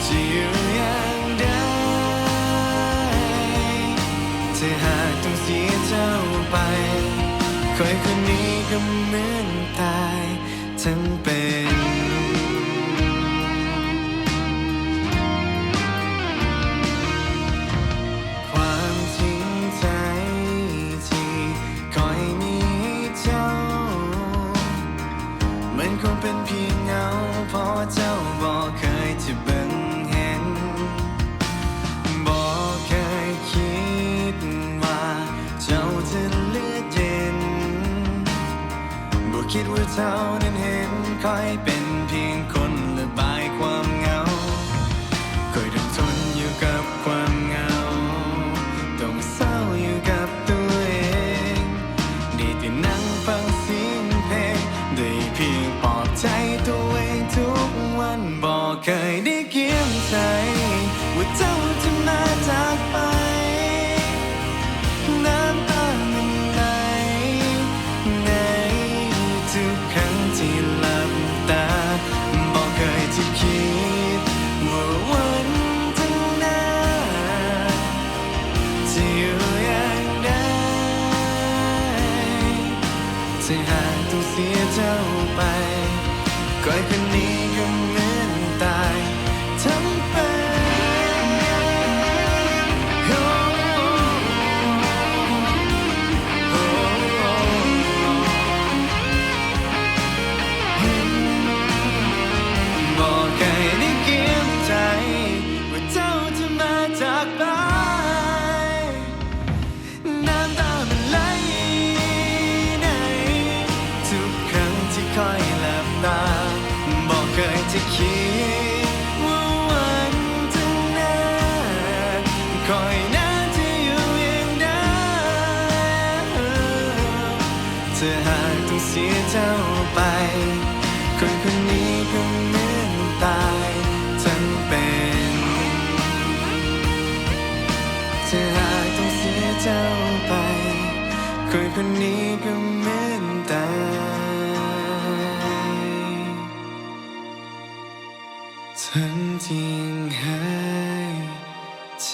ຈະຢູ່ຢ່າງໃດ ຖ້າຫາກຕ້ອງເສຍເຈົ້າໄປ ຂ້ອຍຄົນນີ້ກໍເໝືອນຕາຍທັງເປັນ. ຄວາມຈິງໃຈທີ່ຂ້ອຍມີໃຫ້ເຈົ້າ ມັນຄົງເປັນພຽງເງົາ ເພາະເຈົ້າບໍ່ເຄີຍຈະເບິ່ງເຫັນ ບໍ່ເຄີຍຄິດວ່າເຈົ້າຈະເລືອກເຢັນ ບໍ່ຄິດວ່າເຈົ້ານັ້ນເຫັນຂ້ອຍເປັນພຽງຄົນລະບາຍຄວາມເຫງົາ. ຂ້ອຍຕ້ອງທົນຢູ່ກັບຄວາມເຫງົາ ຕ້ອງເສົ້າຢູ່ກັບຕົວເອງ ໄດ້ແຕ່ນັ່ງຟັງສຽງເພງ ໄດ້ພຽງປອບໃຈຕົວເອງທຸກວັນ ບໍ່ເຄີຍໄດ້ກຽມໃຈວ່າເຈົ້າຈະມາຈາກໄປ. ນ້ຳຕາມັນໄຫຼໃນທຸກຄັ້ງທີ່ຫຼັບຕາ ບໍ່ເຄີຍຈະຄິດວ່າວັນຂ້າງໜ້າຈະຢູ່ຢ່າງໃດ. ຖ້າຫາກຕ້ອງເສຍເຈົ້າໄປ ຂ້ອຍຄົນນີ້ກໍເໝືອນຕາຍທັງເປັນ. ບໍ່ເຄີຍໄດ້ກຽມໃຈວ່າເຈົ້າຈະມາຈາກໄປ. ນ້ຳຕາມັນໄຫຼໃນທຸກຄັ້ງທີ່ຂ້ອຍຫຼັບຕາ ບໍ່ເຄີຍຈະຄິດວ່າວັນຂ້າງໜ້າ ຂ້ອຍນັ້ນຈະຢູ່ຢ່າງໃດ. ຖ້າຫາກຕ້ອງເສຍເຈົ້າໄປ ຄົນຄົນນີ້ກໍເໝືອນຕາຍທັງເປັນ. ຖ້າຫາກຕ້ອງເສຍເຈົ້າໄປ ຄົນຄົນນີ້ກໍເໝືອນຕາຍທັງທີ່ຍັງຫາຍໃຈ.